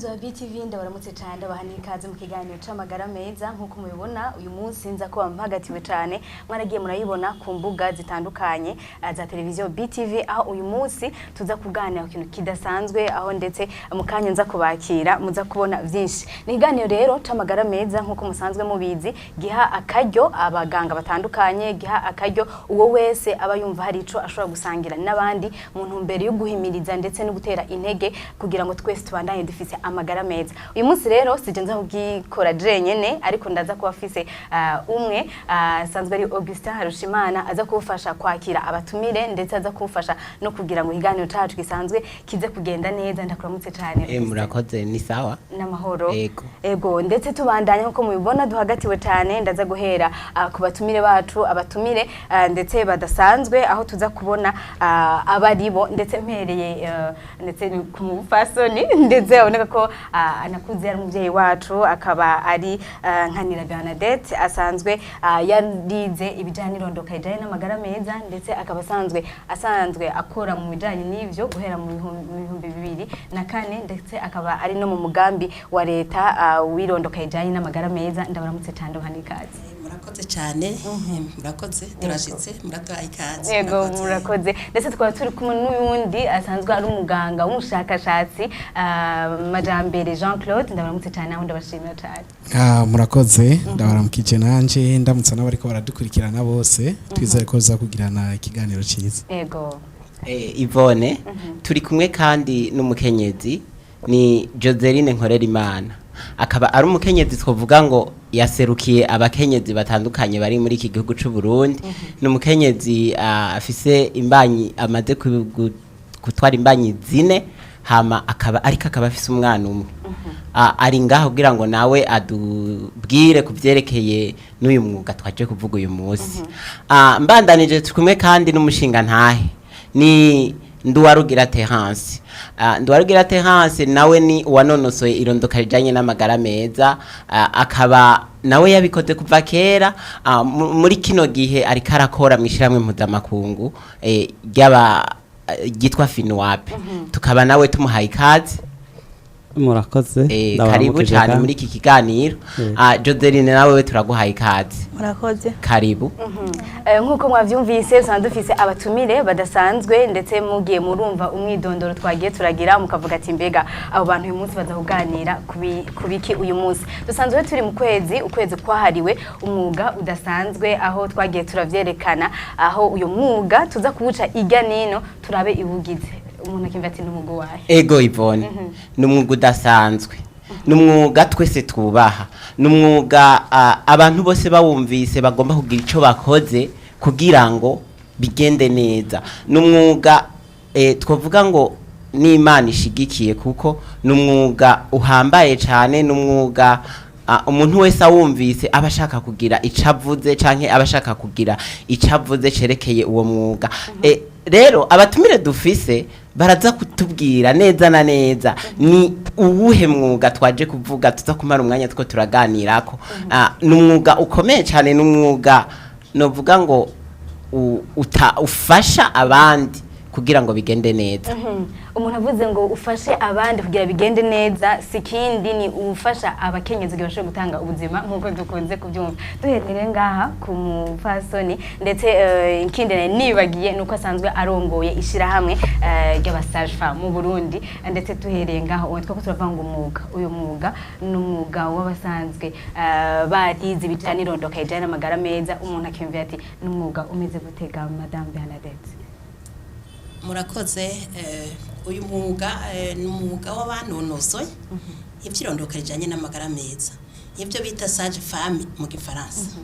Bakunzi ba BTV, ndabaramutse cyane, ndabaha n'ikaze mu kiganiro c'amagara meza. Nk'uko mubibona, uyu munsi nza kuba mpagatiwe cyane. Mwaragiye murayibona ku mbuga zitandukanye za televiziyo BTV, aho uyu munsi tuza kuganira ku kintu kidasanzwe, aho ndetse mu kanya nza kubakira muza kubona vyinshi. Ni ikiganiro rero c'amagara meza, nk'uko musanzwe mubizi, giha akaryo abaganga batandukanye, giha akaryo uwo wese aba yumva hari ico ashobora gusangira n'abandi mu ntumbero yo guhimiriza ndetse no gutera intege kugira ngo twese tubandanye dufise amagara meza. Uyu munsi rero sije nza kugikora jenyene, ariko ndaza kuba afise umwe asanzwe ari Augustin Harushimana, aza kubufasha kwakira abatumire, ndetse aza kubufasha no kugira ngo ikiganiro cacu gisanzwe kize kugenda neza. Ndakuramutse cane. Augustin. Murakoze, ni sawa. N'amahoro. Ego. Ego, ndetse tubandanya, nkuko mubibona duhagatiwe cyane. Ndaza guhera ku batumire bacu, abatumire ndetse badasanzwe, aho tuza kubona abaribo, ndetse mpereye ndetse ni ku mupfasoni, ndetse aboneka ko anakuze, ari umuvyeyi wacu, akaba ari Nkanira Bernadette, asanzwe yarize ibijanye n'irondoka rijanye n'amagara meza, ndetse akaba asanzwe akora mu bijanye n'ivyo guhera mu 2004, ndetse akaba ari no mu mugambi wa leta w'irondoka rijanye n'amagara meza. Ndabaramutse cyane, ndabaha n'ikaze. Murakoze cyane, murakoze, turashitse, muraduhaye ikaze. Yego. Murakoze. Murakoze. Ndetse tukaba turi kumwe n'uyundi asanzwe ari umuganga w'umushakashatsi, Majambere Jean Claude. Ndabaramutse cyane, aho ndabashimira cyane. Ah, murakoze, ndabaramukije nanje, ndamutsa n'abariko baradukurikirana bose. Twizere ko tuza kugirana ikiganiro cyiza. Yego. Yvonne, turi kumwe kandi n'umukenyezi, ni Joseline Nkorerimana, akaba ari umukenyezi twavuga ngo yaserukiye abakenyezi batandukanye bari muri iki gihugu c'u Burundi. Ni umukenyezi afise imbanyi, amaze gutwara imbanyi zine, hama akaba ariko akaba afise umwana umwe. Ari ngaho kugira ngo nawe adubwire ku byerekeye n'uyu mwuga twaje kuvuga uyu munsi. Mbandanije, turi kumwe kandi n'umushinga ntahe, ni Nduwarugira Terence. Nduwarugira Terence nawe ni uwanonosoye irondoka rijanye n'amagara meza, akaba nawe yabikoze kuva kera. Muri kino gihe ariko arakora mw'ishirahamwe mpuzamakungu ry'aba ryitwa FINUAP. Tukaba nawe tumuhaye ikaze. Murakoze. Karibu Ndabaramukije cyane kandi. muri iki kiganiro. Joseline, nawe we turaguhaye ikaze. Murakoze. Karibu. Nk'uko mwavyumvise, dusanzwe dufise abatumire badasanzwe, ndetse mugiye murumva umwidondoro twagiye turagira, mukavuga ati: "Mbega abo bantu uyu munsi baza kuganira ku biki?" Uyu munsi dusanzwe turi mu kwezi, ukwezi kwahariwe umwuga udasanzwe, aho twagiye turavyerekana, aho uyu mwuga tuza kuwuca irya nino, turabe iwugize, umuntu akimva ati: "N'umwuga wahe?" Ego Yvonne, ni umwuga udasanzwe, ni umwuga twese twubaha, ni umwuga abantu bose bawumvise bagomba kugira icyo bakoze kugira ngo bigende neza. Ni umwuga twavuga ngo n'Imana ishigikiye, kuko ni umwuga uhambaye cyane, ni umwuga umuntu wese awumvise aba ashaka kugira icyo avuze, canke aba ashaka kugira icyo avuze cerekeye uwo mwuga. Rero abatumire dufise baraza kutubwira neza na neza ni uwuhe mwuga twaje kuvuga, tuza kumara umwanya two turaganirako. Ni umwuga ukomeye cyane, ni umwuga novuga ngo ufasha abandi kugira ngo bigende neza. Umuntu avuze ngo ufashe abandi kugira bigende neza, si kindi, ni ufasha abakenyezi kugira bashobore gutanga ubuzima, nk'uko dukunze kubyumva. Duherere ngaha ku mupfasoni, ndetse ikindi nari nibagiye ni uko asanzwe arongoye ishirahamwe ry'aba sages-femmes mu Burundi. Ndetse duhereye ngaho, ubu twako turavuga ngo umwuga, uyu mwuga ni umwuga w'abasanzwe barize ibijanye n'irondoka rijanye n'amagara meza. Umuntu akiyumvira ati: "Ni umwuga umeze gutega?" Madame Bernadette. Murakoze. Uyu mwuga ni umwuga w'abanonosoye ivy'irondoka rijanye n'amagara meza, ibyo bita sage femme mu gifaransa.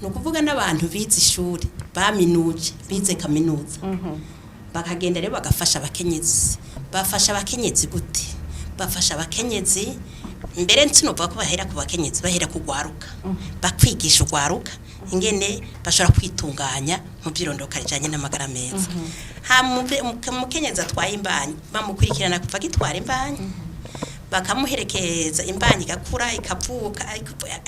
Ni ukuvuga n'abantu bize ishuri, baminuje, bize kaminuza, bakagenda rero bagafasha abakenyezi. Bafasha abakenyezi gute? Bafasha abakenyezi mbere, nsinovuga ko bahera ku bakenyezi, bahera ku rwaruka, bakwigisha urwaruka ingene bashobora kwitunganya mu by'irondoka rijanye n'amagara meza. Hama umukenyezi atwaye imbanyi bamukurikirana kuva agitwara imbanyi, bakamuherekeza imbanyi igakura, ikavuka,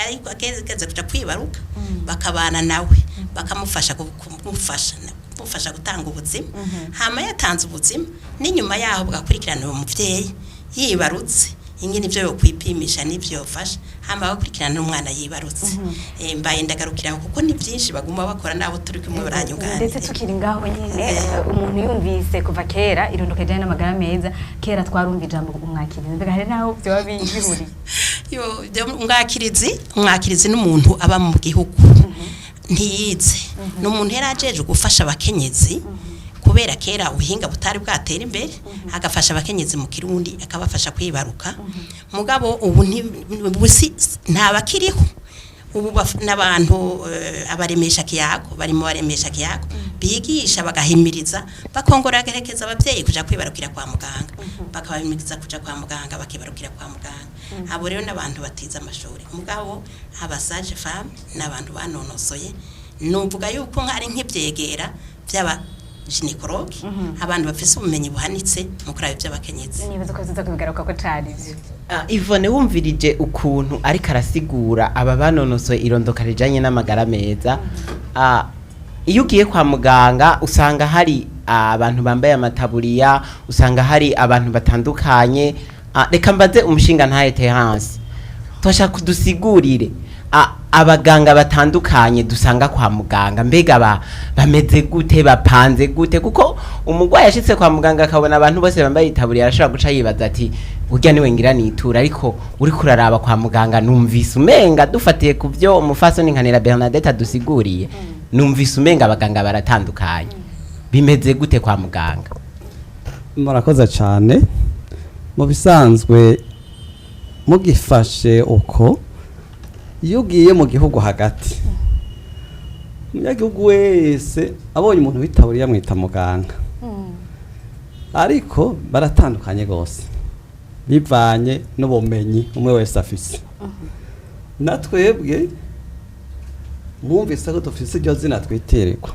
ariko ageze kuja kwibaruka bakabana nawe, bakamufasha kumufasha gutanga ubuzima. Hama yatanze ubuzima, n'inyuma yaho bagakurikirana uwo muvyeyi yibarutse. Ingene ivyo yokwipimisha n'ivyo yofasha, hama bakurikirana n'umwana yibarutse. Mbaye ndagarukiraho kuko ni byinshi baguma bakora, n'abo turi kumwe baranyunganira. Ndetse tukiri ngaho nyine, umuntu yumvise kuva kera irondoka rijyanye n'amagara meza, kera twarumva ijambo umwakirizi. Mbega hari n'aho byoba bihuriye? Yo, umwakirizi n'umuntu aba mu gihugu ntiyize, ni umuntu yari ajejwe gufasha abakenyezi, kubera kera ubuhinga butari bwatera imbere, agafasha abakenyezi mu Kirundi, akabafasha kwibaruka. Mugabo ubu ubu nta bakiriho ubu, n'abantu abaremesha kiyago, bari mu baremesha kiyago, bigisha, bagahimiriza, bakongora, bagaherekeza ababyeyi kuja kwibarukira kwa muganga, bakabahimiriza kuja kwa muganga, bakibarukira kwa muganga. Abo rero n'abantu batize amashuri. Mugabo aba sage-femme n'abantu banonosoye, nuvuga yuko nk'ari nk'ivyegera by'aba gynécologue, abantu bafise ubumenyi buhanitse mu kuraba ivy'abakenyezi. Nibaza ko tuza kubigaruka ko cane ivyo. Yvonne, wumvirije ukuntu ariko arasigura aba banonosoye irondoka rijanye n'amagara meza. Iyo ugiye kwa muganga usanga hari abantu bambaye amataburiya, usanga hari abantu batandukanye. Reka mbaze umushinga ntahe Terence, twashaka kudusigurire abaganga batandukanye dusanga kwa muganga, mbega bameze gute, bapanze gute? Kuko umurwayi ashitse kwa muganga akabona abantu bose bambaye itaburiya, arashobora guca yibaza ati: "Burya niwe ngira nitura." Ariko uriko uraraba kwa muganga, numvise umenga, dufatiye ku byo umufasoni Nkanira Bernadette adusiguriye, numvise umenga abaganga baratandukanye. Bimeze gute kwa muganga? Murakoze cyane. Mu bisanzwe, mugifashe uko, iyo ugiye mu gihugu hagati, umunyagihugu wese abonye umuntu w'itaburiya amwita muganga, ariko baratandukanye rwose bivanye n'ubumenyi umwe wese afise. Na twebwe mwumvise ko dufise iryo zina twitirirwa,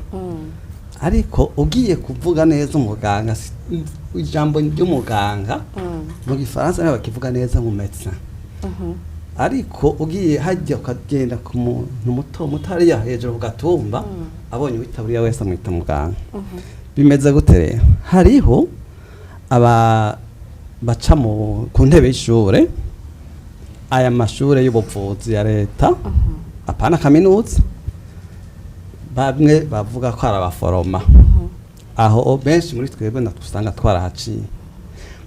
ariko ugiye kuvuga neza umuganga, ijambo ry'umuganga mu Gifaransa niho bakivuga neza mu médecin, ariko ugiye hajya ukagenda ku muntu muto muto hariya hejuru ku gatumba, abonye uwitaburiya wese amwita muganga. Bimeze gute rero? Hariho aba baca mu ku ntebe y'ishure, aya mashure y'ubuvuzi ya leta, apana kaminuza, bamwe bavuga ko ari abaforoma. Aho benshi muri twebwe usanga twarahaciye.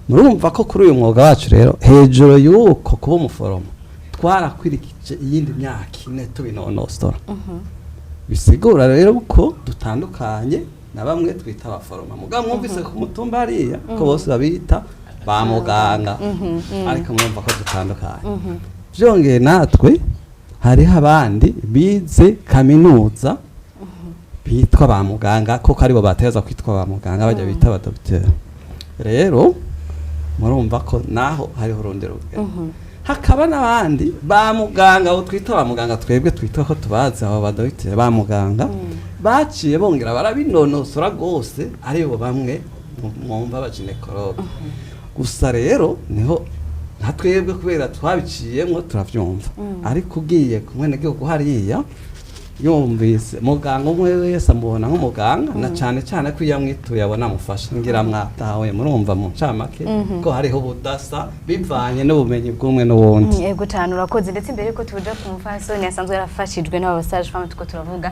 Murumva ko kuri uyu mwuga wacu rero, hejuru y'uko kuba umuforoma, twarakwirikije iyindi myaka 4 tubinonosora. Bisigura rero ko dutandukanye na bamwe twita abaforoma. Mugabo mwumvise ku mutumba hariya ko bose babita ba muganga, ariko murumva ko dutandukanye. Byongeye natwe hariho abandi bize kaminuza bitwa ba muganga, koko aribo bateza kwitwa ba muganga, bajya bita abadogiteri. Rero murumva ko naho hariho urundi rugero. Hakaba n'abandi ba muganga, abo twita ba muganga, twebwe twitwa ko tubazi abo badogiteri ba muganga, baciye bongera barabinonosora rwose, aribo bamwe mwumva aba gynécologue. Gusa rero niho nka twebwe kubera twabiciyemwo turavyumva, ariko ugiye ku mwenegihugu hariya, yumvise muganga, umwe wese amubona nk'umuganga, na cane cane ko iyo amwituye abona amufasha. Ngira mwatawe, murumva mu ncamake ko hariho ubudasa bivanye n'ubumenyi bw'umwe n'uwundi. Yego cyane, urakoze. Ndetse mbere yuko tuja ku mufasoni asanzwe yarafashijwe n'aba sage femme tuko turavuga,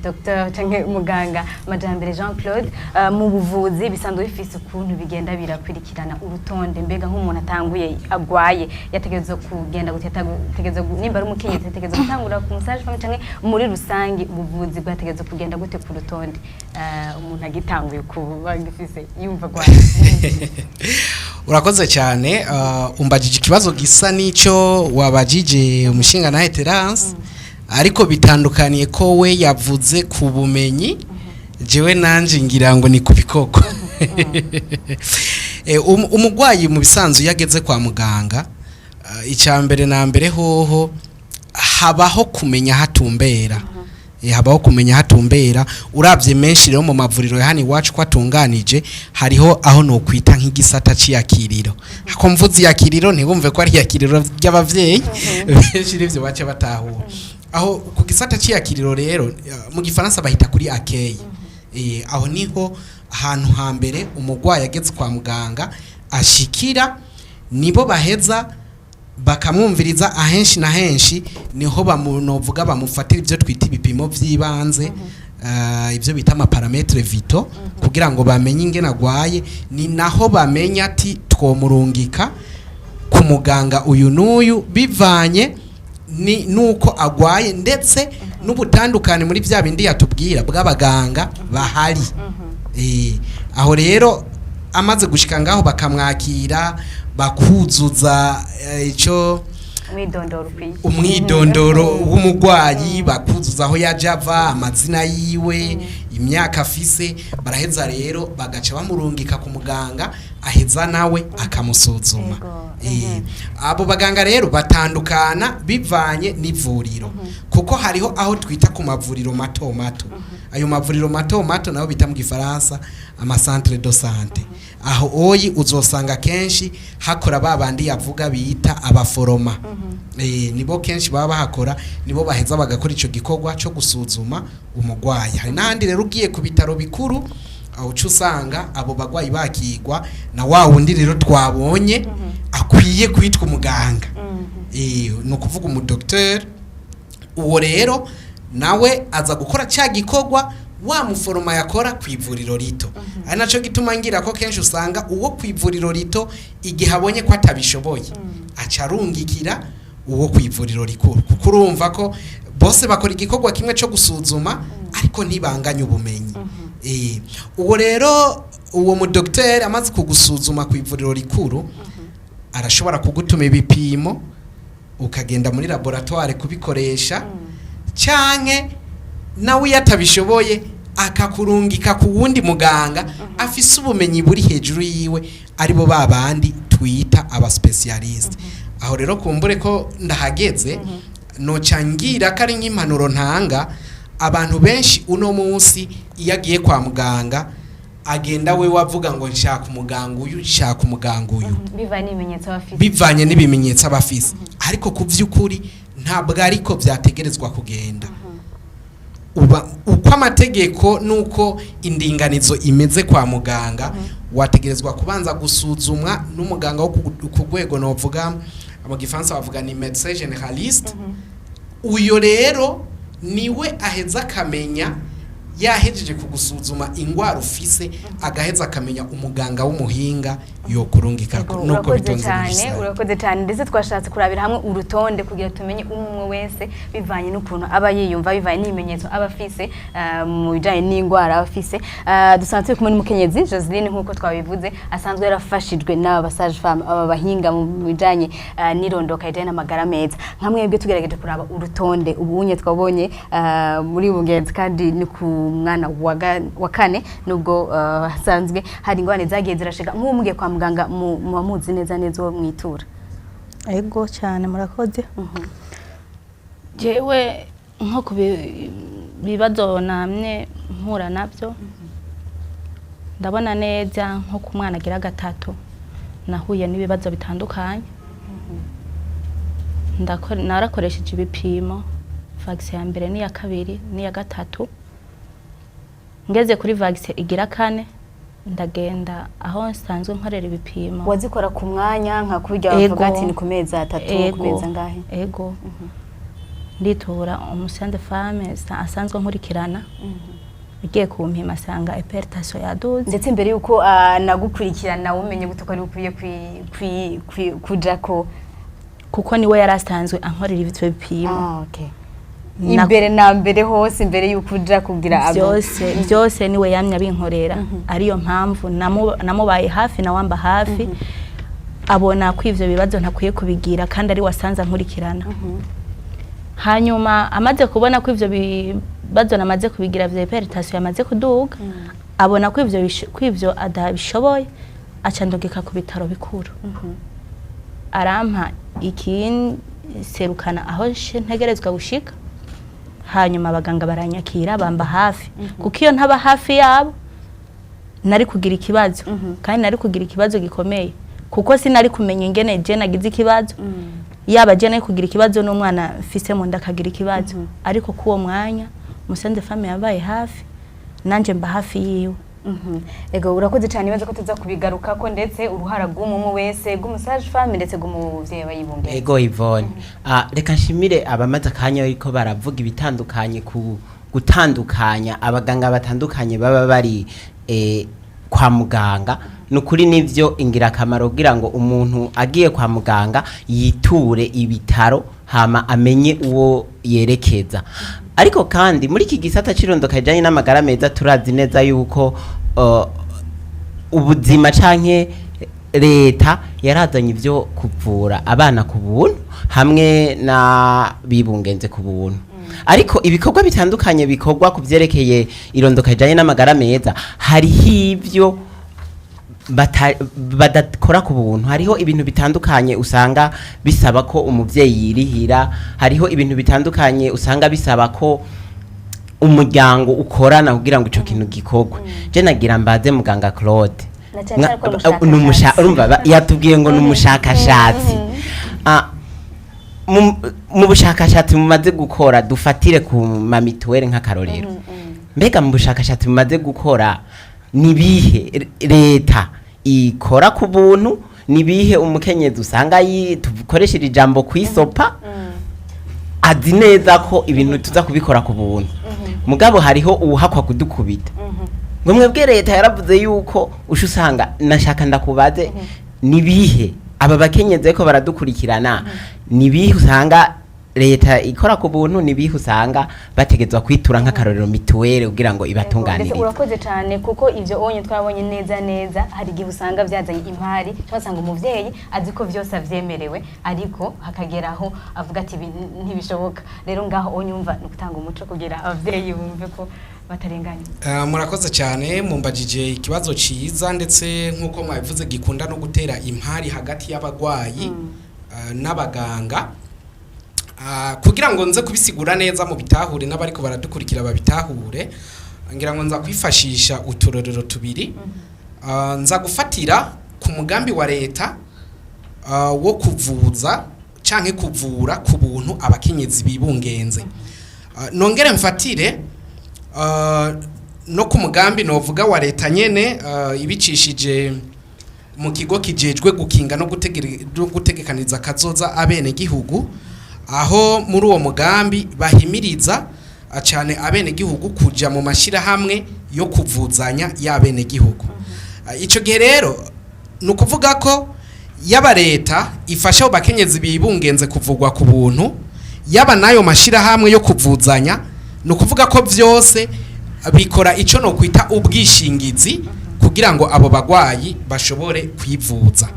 Dr canke muganga Majambere Jean Claude, mu buvuzi bisanzwe bifise ukuntu bigenda birakwirikirana urutonde. Mbega nk'umuntu atanguye agwaye yategerezwa kugenda gute? Yategerezwa nimba ari umukenyezi, yategerezwa gutangura ku mu sage femme, canke muri rusange ubuvuzi bwategerezwa kugenda gute ku rutonde, umuntu agitanguye kuba gifise yumva agwaye? Urakoze cyane. Umbajije ikibazo gisa n'icyo wabajije umushinga na Terence, ariko bitandukaniye ko we yavuze ku bumenyi, jewe nanje ngira ngo ni ku bikoko. Umugwayi mu bisanzwe iyo ageze kwa muganga, icya mbere na mbere hoho habaho kumenya hatumbera. Habaho kumenya hatumbera. Uravye menshi rero mu mavuriro ya hano iwacu ko atunganije, hariho aho nokwita nk'igisata c'iyakiriro. Ako mvuze iyakiriro, ntibumve ko ari iyakiriro ry'abavyeyi, benshi nivyo baca batahura. Aho ku gisata c'iyakiriro rero, mu Gifaransa bahita kuri accueil. Aho niho ahantu hambere umurwayi ageze kwa muganga ashikira. Nibo baheza bakamwumviriza. Ahenshi na henshi niho bamunovuga bamufatira ibyo twita ibipimo by'ibanze, ibyo bita ama paramètres vitaux, kugira ngo bamenye ingene agwaye. Ni naho bamenya ati twomurungika ku muganga uyu n'uyu, bivanye ni nuko agwaye, ndetse n'ubutandukane muri bya bindi yatubwira bw'abaganga bahari. Aho rero amaze gushika ngaho, bakamwakira, bakuzuza ico Umwidondoro ukwiye. Umwidondoro w'umurwayi, bakuzuza aho yaje ava, amazina yiwe, imyaka afise. Baraheza rero bagaca bamurungika ku muganga, aheza nawe akamusuzuma. Abo baganga rero batandukana bivanye n'ivuriro, kuko hariho aho twita ku mavuriro mato mato. Ayo mavuriro mato mato nayo bita mu Gifaransa ama centre de santé. Aho oyi uzosanga kenshi hakora ba bandi yavuga bita abaforoma. Nibo kenshi baba bahakora, nibo baheza bagakora ico gikorwa cyo gusuzuma umurwayi. Hari n'ahandi rero ugiye ku bitaro bikuru, aho uca usanga abo bagwayi bakigwa na wa wundi rero twabonye akwiye kwitwa umuganga, ni ukuvuga umudokiteri. Uwo rero nawe aza gukora cya gikorwa wa muforoma yakora ku ivuriro rito. Ari nacyo gituma ngira ko kenshi usanga uwo ku ivuriro rito, igihe abonye ko atabishoboye, aca arungikira uwo ku ivuriro rikuru, kuko urumva ko bose bakora igikorwa kimwe cyo gusuzuma, ariko ntibanganye ubumenyi. Uwo rero, uwo mudokiteri amaze kugusuzuma ku ivuriro rikuru, arashobora kugutuma ibipimo, ukagenda muri laboratoire kubikoresha, canke nawe iyo atabishoboye akakurungika ku wundi muganga afise ubumenyi buri hejuru yiwe, aribo ba bandi twita aba spécialistes. Aho rero kumbure ko ndahageze, noca ngira ko ari nk'impanuro ntanga. Abantu benshi uno munsi iyo agiye kwa muganga, agenda we wavuga ngo nshaka umuganga uyu, nshaka umuganga uyu, bivanye n'ibimenyetso aba afise. Bivanye n'ibimenyetso aba afise. Ariko ku by'ukuri ntabwo ariko byategerezwa kugenda. Uba uko amategeko nuko indinganizo imeze kwa muganga, wategerezwa kubanza gusuzumwa n'umuganga wo ku rwego novuga mu Gifaransa bavuga ni médecin généraliste. Uyo rero niwe aheza akamenya, yahejeje kugusuzuma ingwara ufise, agaheza akamenya umuganga w'umuhinga yokurungikako Ego, nuko urakoze bitonze muri cyane. rusange. Urakoze cyane. Ndetse twashatse kurabira hamwe urutonde kugira tumenye umwe wese bivanye n'ukuntu aba yiyumva, bivanye n'ibimenyetso aba afise mu bijanye n'indwara aba afise. Dusanzwe turi kumwe n'umukenyezi Joseline, nk'uko twabivuze, asanzwe yarafashijwe n'aba ba sage femme, aba bahinga mu bijanye n'irondoka rijanye n'amagara meza. Nka mwebwe, tugerageje kuraba urutonde ubunye twabonye muri Bugenzi, kandi ni ku mwana wa kane, nubwo hasanzwe hari ingorane zagiye zirashika, nk'ubu mugiye kwa muganga muba muzi neza neza uwo mwitura? Ego cyane, murakoze. Jewe nko ku bibazo namye mpura nabyo, ndabona neza nko ku mwana agira gatatu nahuye n'ibibazo bitandukanye. Narakoresheje ibipimo vaccin ya mbere n'iya kabiri n'iya gatatu. Ngeze kuri vaccin igira kane, ndagenda aho nsanzwe nkorera ibipimo. Wazikora ku mwanya nka kurya Ego. bavuga ati ni ku mezi 3, ku Ego. mezi angahe? Ego, nditura umu sage femme asanzwe nkurikirana. Ugiye kumpima asanga hypertension yaduze. Ndetse mbere yuko nagukurikirana, umenye gute ko ari ukwiye kujako? Kuko niwe yari asanzwe ankorera ivyo bipimo. Ah, okay. Imbere na mbere hose, imbere yuko uja kugira Byose byose niwe yamye abinkorera, ariyo mpamvu namubaye hafi na wamba hafi, abona ko ivyo bibazo ntakwiye kubigira kandi ari wasanze ankurikirana. Hanyuma amaze kubona ko ivyo bibazo namaze kubigira vya hypertension yamaze kuduga, abona ko ivyo ko ivyo adabishoboye, aca ndungika ku bitaro bikuru, arampa ikinserukana aho ntegerezwa gushika. Hanyuma abaganga baranyakira, bamba hafi, kuko iyo ntaba hafi yabo nari kugira ikibazo, kandi nari kugira ikibazo gikomeye, kuko sinari kumenya ingene je nagize ikibazo. Yaba je nari kugira ikibazo, n'umwana mfise mu nda akagira ikibazo. Ariko k'uwo mwanya umu sage femme yabaye hafi, nanje mba hafi yiwe. Ego, urakoze cyane. Ibaze ko tuza kubigarukako, ndetse uruhara rw'umwe wese, rw'umu sage-femme ndetse rw'umuvyeyi aba yibungenze. Ego Yvonne, reka nshimire abamaze akanya bariko baravuga ibitandukanye ku gutandukanya abaganga batandukanye baba bari kwa muganga. Ni ukuri nivyo ingirakamaro kugira ngo umuntu agiye kwa muganga yiture ibitaro, hama amenye uwo yerekeza. Ariko kandi muri iki gisata c'irondoka rijanye n'amagara meza, turazi neza yuko ubuzima canke leta yarazanye ibyo kuvura abana ku buntu hamwe na bibungenze ku buntu, ariko ibikorwa bitandukanye bikorwa ku byerekeye irondoka rijanye n'amagara meza, hariho ivyo badakora ku buntu, hariho ibintu bitandukanye usanga bisaba ko umuvyeyi yirihira, hariho ibintu bitandukanye usanga bisaba ko umuryango ukorana kugira ngo ico kintu gikorwe. Je nagira mbaze muganga Claude. Na cyane cyane ko ari umushakashatsi. Urumva yatubwiye ngo ni umushakashatsi. Mu bushakashatsi mumaze gukora, dufatire ku ma mutuelles nk'akarorero, mbega mu bushakashatsi mumaze gukora nibihe leta ikora ku buntu, nibihe umukenyezi usanga tukoresheje ijambo kwisopa, azi neza ko ibintu tuza kubikora ku buntu, mugabo hariho uwuhakwa kudukubita ngo mwebwe leta yaravuze yuko usha usanga? Nashaka ndakubaze, nibihe aba bakenyezi ko baradukurikirana, nibihe usanga leta ikora ku buntu, nibihe usanga bategezwa kwitura nk'akarorero mutuelle kugira ngo Ndetse ibatunganirize? Urakoze cyane, kuko ibyo onye twabonye neza neza hari igihe usanga byazanye impari, cyangwa usanga umuvyeyi azi ko vyose avyemerewe, ariko hakageraho avuga ati: "Ibi ntibishoboka." Rero ngaho onye umva ni ugutanga umuco kugira abavyeyi bumve ko batarenganye. Murakoze cyane, mumbajije ikibazo ciza, ndetse nk'uko mwabivuze gikunda no gutera impari hagati y'abagwayi n'abaganga. Kugira ngo nze kubisigura neza mu bitahure n'abariko baradukurikira babitahure, ngira ngo nza kwifashisha uturorero tubiri. Nza gufatira ku mugambi wa leta wo kuvuza canke kuvura ku buntu abakenyezi bibungenze. Nongere mfatire no ku mugambi novuga wa leta nyene ibicishije mu kigo kijejwe gukinga no gutegekaniza kazoza abene gihugu, aho muri uwo mugambi bahimiriza cane abene gihugu kuja mu mashirahamwe yo kuvuzanya y'abene gihugu. Ico gihe rero ni ukuvuga ko yaba leta ifasha abo bakenyezi bibungenze kuvugwa ku buntu, yaba n'ayo mashirahamwe yo kuvuzanya, ni ukuvuga ko vyose bikora ico no kwita ubwishingizi kugira ngo abo bagwayi bashobore kwivuza.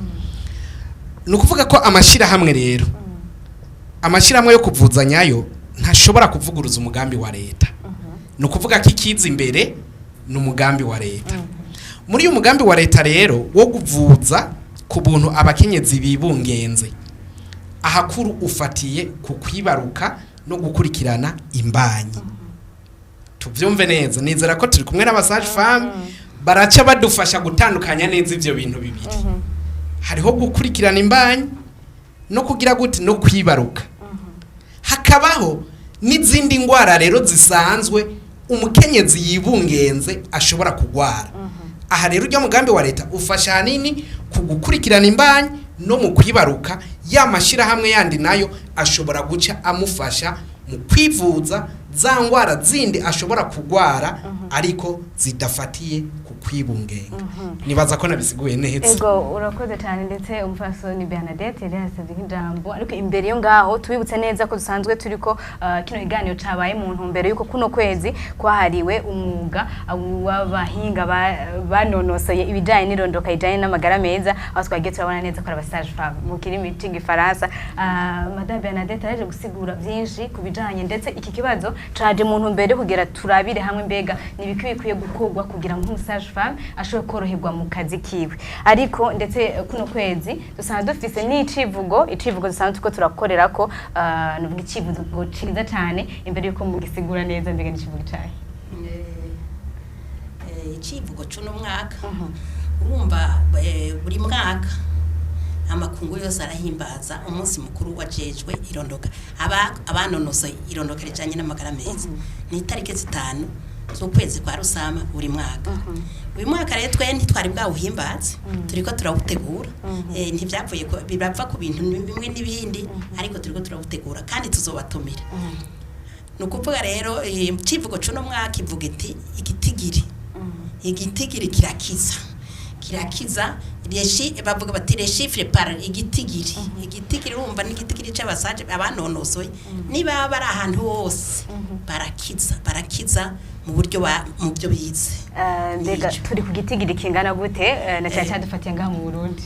Ni ukuvuga ko amashirahamwe rero, amashirahamwe yo kuvuzanyayo ntashobora kuvuguruza umugambi wa leta. Ni ukuvuga ko ikiza imbere ni umugambi wa leta. Muri uyu mugambi wa leta rero wo kuvuza ku buntu abakenyezi bibungenze, ahakuru ufatiye ku kwibaruka no gukurikirana imbanyi. Tuvyumve neza, nizera ko turi kumwe n'aba sage-femme, baraca badufasha gutandukanya neza ivyo bintu bibiri. Hariho gukurikirana imbanyi no kugira gute, no kwibaruka, hakabaho n'izindi ndwara rero zisanzwe umukenyezi yibungenze ashobora kugwara. Aha rero ujya mugambi wa leta ufasha hanini ku gukurikirana imbanyi no mu kwibaruka. Ya mashyirahamwe yandi nayo ashobora guca amufasha mu kwivuza za ndwara zindi ashobora kugwara ariko zidafatiye ku kwibungenga. Nibaza ko nabisiguye neza. Ego, urakoze cyane. Ndetse umupfasoni Bernadette yari yasabye nk'ijambo, ariko imbere yo ngaho tubibutse neza ko dusanzwe turiko kino kiganiro cabaye mu ntumbero yuko kuno kwezi kwahariwe umwuga w'abahinga banonosoye ibijanye n'irondoka rijanye n'amagara meza, aho twagiye turabona neza ko ari aba sage-femme mu kirimi c'igifaransa. Madame Bernadette yaje gusigura byinshi ku bijanye, ndetse iki kibazo caje mu ntumbero yo kugira turabire hamwe mbega ni ibiki bikwiye gukorwa kugira ngo umu sage-femme ashobore koroherwa mu kazi kiwe. Ariko ndetse kuno kwezi dusanzwe dufise n'icivugo, icivugo dusanzwe turiko turakorera ko nuvuga icivugo ciza cane. Imbere yuko mugisigura neza, mbega n'icivugo cahe? Icivugo c'uno mwaka, urumva buri mwaka amakungu yose arahimbaza umunsi mukuru wajejwe irondoka, aba abanonosoye irondoka rijanye n'amagara meza. Ni itariki 5 z'ukwezi kwa Rusama buri mwaka. Uyu mwaka rero twe ntitwari bwawuhimbaze, turiko turawutegura. Ntibyavuye birava ku bintu bimwe n'ibindi, ariko turiko turawutegura kandi tuzobatumira. Ni ukuvuga rero icivugo c'uno mwaka ivuga iti: Igitigiri kirakiza, kirakiza." Bavuga bati: "Les chiffres parlent." Igitigiri urumva n'igitigiri c'abasaje abanonosoye, niba bari ahantu hose barakiza, barakiza mu buryo mu byo bize. Mbega Nico. turi ku gitigiri kingana gute, na cyane cyane dufatiye ngaha mu Burundi?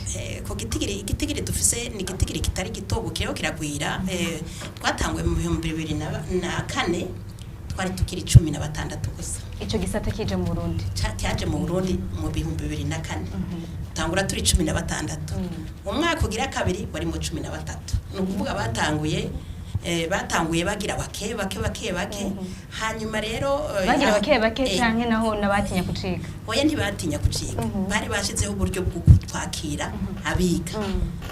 Ku gitigiri, igitigiri dufise ni igitigiri kitari gito, ubu kiriho kiragwira. Twatanguye mu 2004, twari tukiri 16 gusa. Ico gisata kije mu Burundi? Cyaje mu Burundi mu 2004, tangura turi 16. Umwaka ugira kabiri wari mu 13. Ni ukuvuga batanguye bagira bake bake bake bake, hanyuma rero Bagira bake bake canke naho nabatinya gucika? Oya, ntibatinya gucika. Bari bashizeho uburyo bwo kwakira abiga.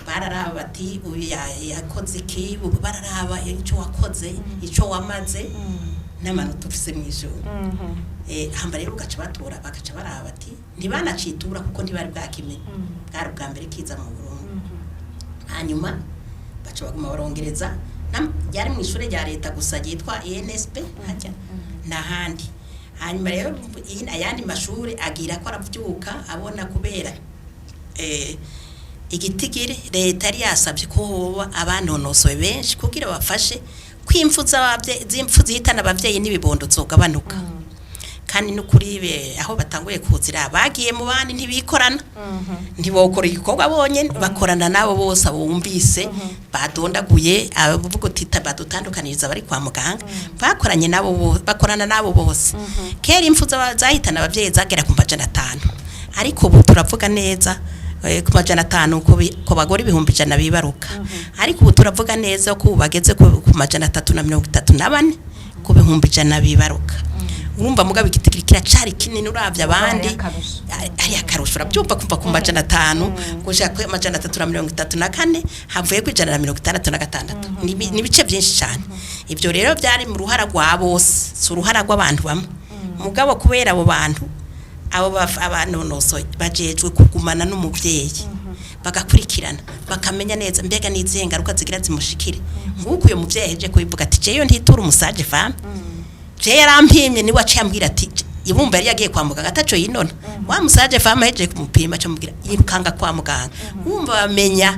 Bararaba bati: "Uyu yakoze iki?" Ubu bararaba icyo wakoze, icyo wamaze n'amanota ufise mu ijuru. Hamba rero ugaca batora, bagaca baraba bati ntibanacitura kuko ntibari bwakimenye, bwari ubwa mbere kiza mu Burundi. Hanyuma baca baguma barongereza. Ryari mu ishuri rya leta gusa ryitwa INSP hajya n'ahandi. Hanyuma rero ayandi mashuri agira ko aravyuka abona kubera igitigiri leta yari yasabye ko hoba abanonosoye benshi kugira bafashe ko impfu z'impfu zihitana abavyeyi n'ibibondo zogabanuka. Kandi no kuri aho batanguye kuzira bagiye mu bandi, ntibikorana, ntibokora igikorwa bonyene, bakorana nabo bose abo bumvise badondaguye, abavuga uti badutandukaniriza bari kwa muganga, bakoranye nabo bakorana nabo bose. Kera impfu zahitana abavyeyi zagera ku 500, ariko ubu turavuga neza ku 500 ku bagore 100,000 bibaruka, ariko ubu turavuga neza ko ubu bageze ku 334 ku 100,000 bibaruka. Urumva mugabo igitigiri kiracari kinini uravye abandi. Hariho akarusho. Ari akarusho, urabyumva, kumva ku 500 gushika ku 334 havuye ku 166, ni ibice byinshi cyane. Ibyo rero byari mu ruhara rwa bose, si uruhara rw'abantu bamwe. Mugabo kubera abo bantu, abo abanonosoye bajejwe kugumana n'umuvyeyi, bagakurikirana, bakamenya neza mbega n'izihe ngaruka zigira zimushikire. Nk'uko uyo muvyeyi aheje kubivuga ati: "Jeyo ntitura umu sage-femme, je yarampimye, niwe aciye ambwira ati ibumba yari yagiye kwa muganga ataco yinona, wa mu sage-femme ahejeje kumupima acamubwira yirukanga kwa muganga." Wumva bamenya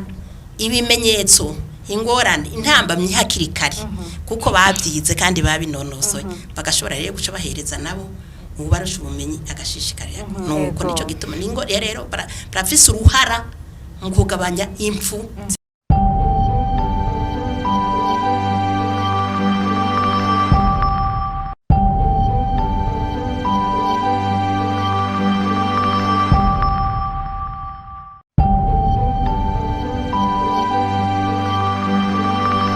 ibimenyetso, ingorane, intambamyi hakiri kare kuko babyize kandi babinonosoye, bagashobora rero guca bahereza nabo ubarusha ubumenyi agashishikarira. Nuko nico gituma ningo rero barafise uruhara mu kugabanya impfu.